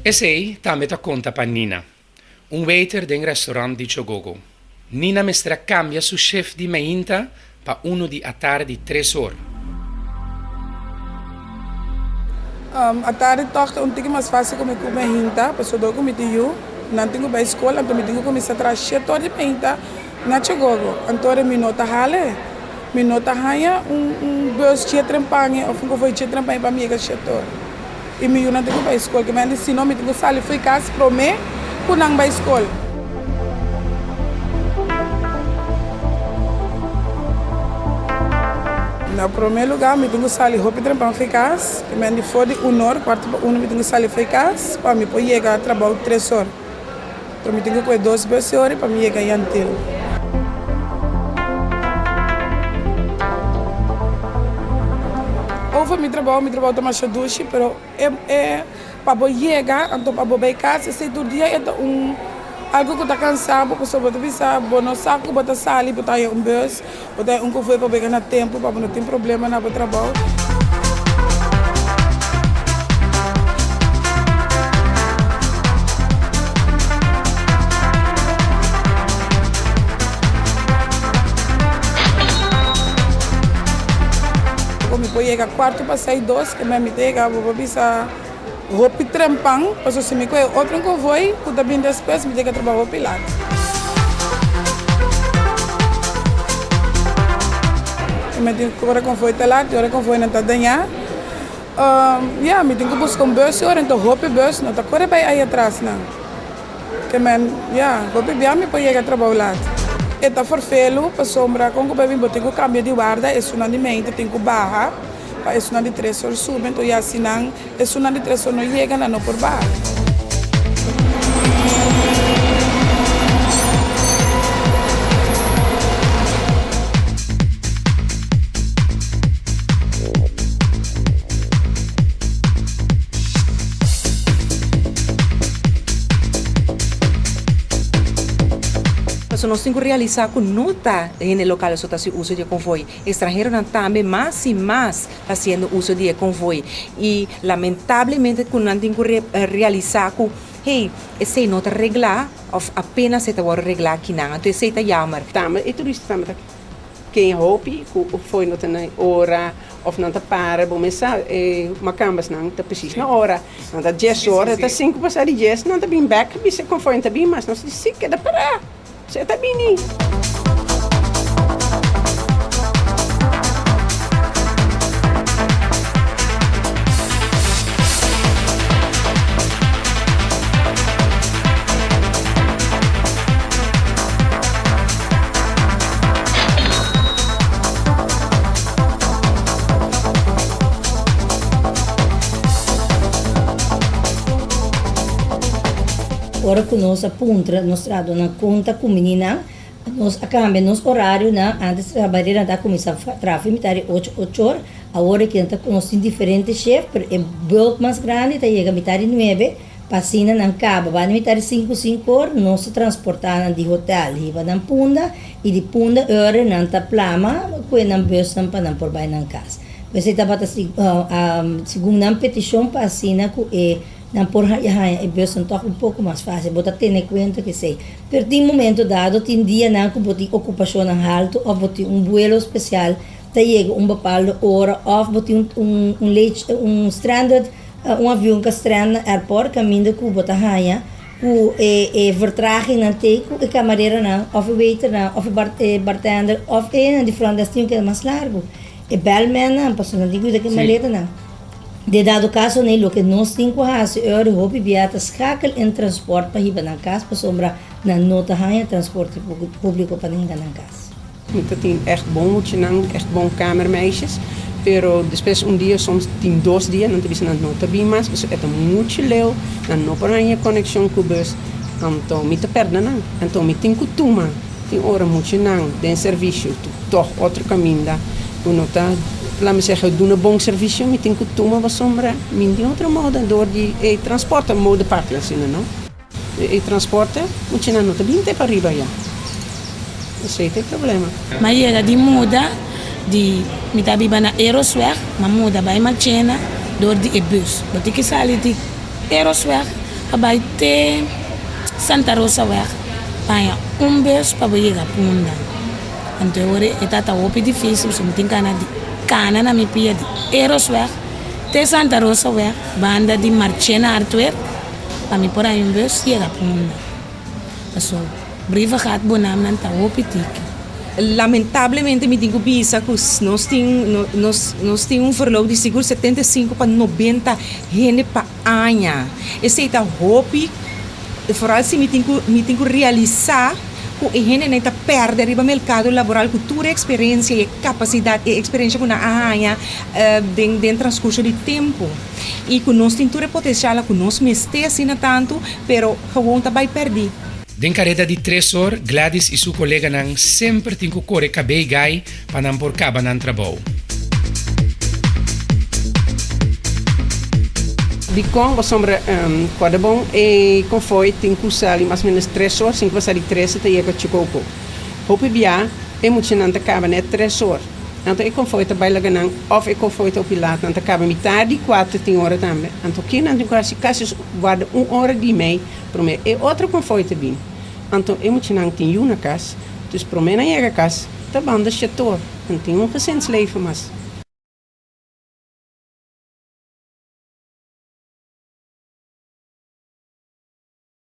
Esei tambe ta konta pa Nina, un waiter den restaurant di Chogogo. Nina mester a kambia su shift di meinta pa unu di atardi tres or. Atardi tòg ta un tiki mas fásil ku mi ku meinta, pasobra dor ku mi tin yu, nan tin ku bai skol, anto mi tin ku kuminsá traha shete or di meinta na Chogogo. Anto mi no ta hale, mi no ta haña un bus dje trempan òf un konvoi dje trempan pa mi yega shete or. I mi yunan tin ku bai skol. Ke mende si no mi tin ku sali fo'i kas promé ku nan bai skol. Na promé lugá mi tin ku sali hopi trempan fo'i kas. Ke mende for di un or, kuarto pa uno mi tin ku sali fo'i kas pa mi por yega trabou tres or. Pero mi tin ku kohe dos bus e ora pa mi yega Yantil. Over mi trabou, mi trabou ta masha dushi, pero e e pa bo yega anto pa bo bai kas esei tur dia e ta un algu ku ta kansa bo pasobra bo ta bisa bo no sa ku bo ta sali bo ta haña un bus, bo ta haña un konvoi pa bo yega na tempu pa bo no tin problema na bo trabou. Ku mi por yega kuarto pasá i dos, ke mi ta yega bo por bisa hopi trempan, pasobra si mi kohe otro konvoi ku ta bin despues mi ta yega trabou hopi lat. Mi tin ku ora konvoi ta lat i ora konvoinan ta dañá. Ya, mi tin ku buska un bus i ora enton hopi bus no ta kore bai ai atras nan. Ke men, ya, hopi bia mi por yega trabou lat. E ta forfelu pasobra kon ku bai bin bo tin ku kambia di warda, esunnan di mente tin ku baha pa esunnan di tres or subi, enton ya si nan esunnan di tres or no yega nan no por baha. Pasobra nos tin ku realisá ku no ta hende lokal so ta hasi uso di e konvoi. Estranheronan tambe mas i mas ta hasiendo uso di e konvoi. I lamentablemente ku nan tin ku realisá ku, hey, esei no ta reglá òf apenas e ta wòrdu reglá akinan. Anto esei ta yammer. Tambe e turista tambe ta Ken hopi ku fo'i no ta na ora of nan ta para bo mes sa e makambasnan ta presis na ora nan ta dies ora ta sinku pasa di dies nan ta bin bek bisa kon fo'i nan ta bin mas nos di si keda para si e ta bini. Ora ku nos a puntra nos trahadónan kon ta kumini nan, nos a kambia nos orarionan. Antes trabaderonan ta kuminsá traha for mitad di ocho, ocho or. Awor aki nan ta nos tin diferente shift, pero e bulk mas grandi ta yega mitad di nuebe. Pa asina nan kaba banda mitad di sinku sinku or nos ta transporta nan di hotel hiba nan Punda y di Punda ora nan ta plama kue nan busnan pa nan por bai nan kas. Pues e tabata segun nan peticion pa asina ku e nan por haña e busnan tòg un poko mas fácil. Bo ta tene kuenta ku esei. Pero tin momento dado tin dianan ku bo tin okupashonnan haltu òf bo tin un buelo spesial ta yega un bepaalde ora òf bo tin un un stranded Un avion ka strand na airport kaminda ku bo ta haña ku e e vertragingnan te ku e kamareronan òf e waiternan òf e bartender òf e nan di front desk tin un keda mas largu. E bellmannan pasobra nan tin ku yuda ku e maletanan. Den dado kaso nei loke nos tin ku hasi ora di hopi bia ta skakel en transport pa hiba nan kas pasobra nan no ta haña transporte públiko pa nan hinka nan kas. Mi ta tin echt bon muchanan, echt bon kamermeisjes, pero despues un dia, soms tin dos dia, nan ta bisa nan no ta bin mas pasobra e ta muchu leu, nan no por haña konekshon ku bus, anto mi ta pèrdè nan. Anto mi tin ku tuma tin ora muchanan den servisio tòg otro kaminda ku no ta, laat mi zeggen, duna bon servisio, mi tin ku tuma pasobra mi tin otro moda dor di e transporte, mode papia asina no. E transporte muchanan no ta bin te pariba ya. Esey ta e problema. M'a yega di muda di mi ta biba na Erosweg, m'a muda bai Marchena. Dor di e bus. Bo tin ki sali di Erosweg pa bai te Santa Rosaweg pa haña un bus pa bo yega Punda. Anto e ora e ta hopi dificil pasobra mi tin gana di cana na mi pia di Erosweg te Santa Rosaweg banda di Marchena Hartweg pa mi por haña un bus yega Punda. Pasobra Brievengat bo namnan ta hopi tiki. Lamentablemente mi tin ku bisa ku nos tin nos nos tin un verloop di sigur 75 pa 90 hende pa aña. Esei ta hopi, vooral si mi tin ku mi tin ku realisá ku e hendenan ta pèrdè riba merkado laboral ku tur e eksperensia i e kapasidat i e eksperensia ku nan a haña den den transkurso di tempu. I ku nos tin tur e potensial ku nos mester asina tantu, pero gewoon ta bai pèrdí. Den kareda di tres or, Gladys i su koleganan semper tin ku kore kabei gai pa nan por kaba nan trabou. Dikon? Pasobra kòrda bon e konvoi tin ku sali mas o ménos tres or, sinku pasá di tres e ta yega Chikoko. Hopi bia e muchanan ta kaba nèt tres or. Anto e konvoi ta bai laga nan òf e konvoi ta hopi lat, nan ta kaba mitar di kuater tin ora tambe. Anto kinan tin ku hasi kasi warda un ora di mei Promé e otro konvoi ta bin, anto e muchanan tin yu na kas, dus promé nan yega kas ta banda shetor, nan tin un gezinsleven mas.